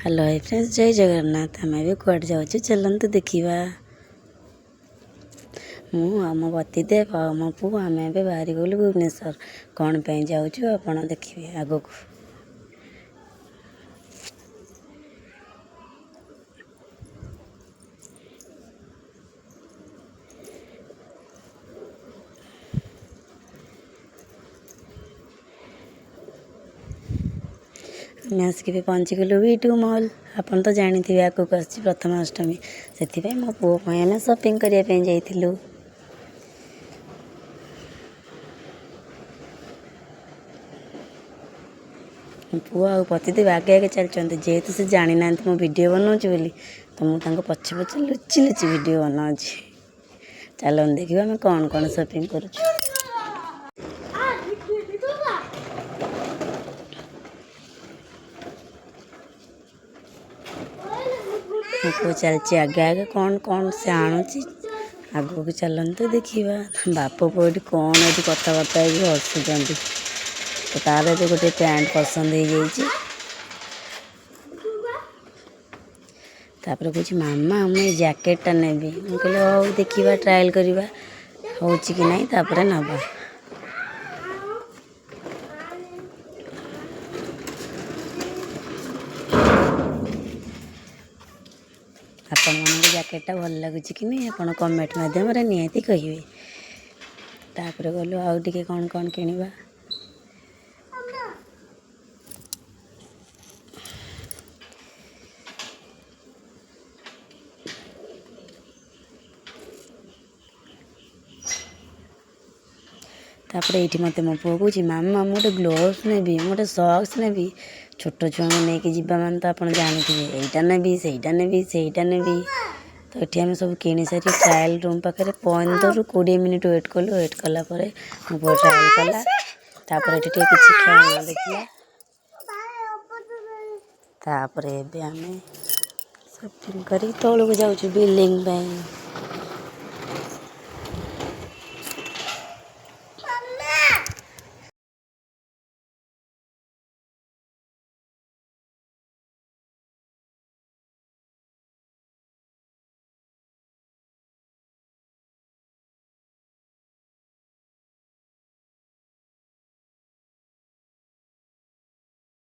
Hello high friends, ଜୟ ଜଗନ୍ନାଥ। ଆମେ ଏବେ କୁଆଡ଼େ ଯାଉଛୁ, ଚାଲନ୍ତୁ ଦେଖିବା। ମୁଁ, ଆମ ପତିଦେବ ଆଉ ମୋ ପୁଅ, ଆମେ ଏବେ ବାହାରି ଗଲୁ ଭୁବନେଶ୍ୱର। କ'ଣ ପାଇଁ ଯାଉଛୁ ଆପଣ ଦେଖିବେ ଆଗକୁ। ଆମେ ଆସିକି ବି ପହଞ୍ଚିଗଲୁ ଭି ଟୁ ମଲ୍। ଆପଣ ତ ଜାଣିଥିବେ ଆଗକୁ ଆସୁଛି ପ୍ରଥମାଷ୍ଟମୀ, ସେଥିପାଇଁ ମୋ ପୁଅ ପାଇଁ ଆମେ ସପିଂ କରିବା ପାଇଁ ଯାଇଥିଲୁ। ପୁଅ ଆଉ ପତିଦେବ ଆଗେ ଆଗେ ଚାଲିଛନ୍ତି, ଯେହେତୁ ସେ ଜାଣିନାହାନ୍ତି ମୁଁ ଭିଡ଼ିଓ ବନାଉଛି ବୋଲି, ତ ମୁଁ ତାଙ୍କ ପଛେ ପଛେ ଲୁଚି ଲୁଚି ଭିଡ଼ିଓ ବନାଉଛି। ଚାଲନ୍ତୁ ଦେଖିବା ଆମେ କ'ଣ କ'ଣ ସପିଂ କରୁଛୁ। ମୋ ପୁଅ ଚାଲିଛି ଆଗେ ଆଗେ, କ'ଣ କ'ଣ ସେ ଆଣୁଛି ଆଗକୁ ଚାଲନ୍ତୁ ଦେଖିବା। ବାପ ପୁଅ ଏଠି କ'ଣ ଏଠି କଥାବାର୍ତ୍ତା ହେଇକି ହସୁଛନ୍ତି। ତ ତାର ଏବେ ଗୋଟେ ପ୍ୟାଣ୍ଟ ପସନ୍ଦ ହେଇଯାଇଛି। ତାପରେ କହୁଛି, ମାମା ମୁଁ ଏଇ ଜ୍ୟାକେଟଟା ନେବି। ମୁଁ କହିଲି ହଉ ଦେଖିବା, ଟ୍ରାଏଲ୍ କରିବା ହେଉଛି କି ନାହିଁ, ତାପରେ ନେବା। ଆପଣମାନଙ୍କୁ ଜ୍ୟାକେଟଟା ଭଲ ଲାଗୁଛି କି ନାହିଁ ଆପଣ କମେଣ୍ଟ ମାଧ୍ୟମରେ ନିହାତି କହିବେ। ତାପରେ ଗଲୁ ଆଉ ଟିକେ କ'ଣ କ'ଣ କିଣିବା। ତାପରେ ଏଇଠି ମୋତେ ମୋ ପୁଅ କହୁଛି, ମାମା ମୁଁ ଗୋଟେ ଗ୍ଲୋଭ୍ସ ନେବି, ମୁଁ ଗୋଟେ ସକ୍ସ ନେବି। ଛୋଟ ଛୁଆଙ୍କୁ ନେଇକି ଯିବା ମାନେ ତ ଆପଣ ଜାଣିଥିବେ, ଏଇଟା ନେବି, ସେଇଟା ନେବି, ସେଇଟା ନେବି। ତ ଏଠି ଆମେ ସବୁ କିଣି ସାରି ଟ୍ରାଏଲ୍ ରୁମ୍ ପାଖରେ 15ରୁ 20 ମିନିଟ୍ ୱେଟ୍ କଲୁ। ୱେଟ୍ କଲା ପରେ ମୋ ପୁଅ ଟ୍ରାଏଲ୍ କଲା। ତାପରେ ଏଠି ଟିକେ କିଛି ଖେଳନା ଦେଖିଲା। ତାପରେ ଏବେ ଆମେ ସପିଂ କରି ତଳକୁ ଯାଉଛୁ ବିଲିଂ ପାଇଁ।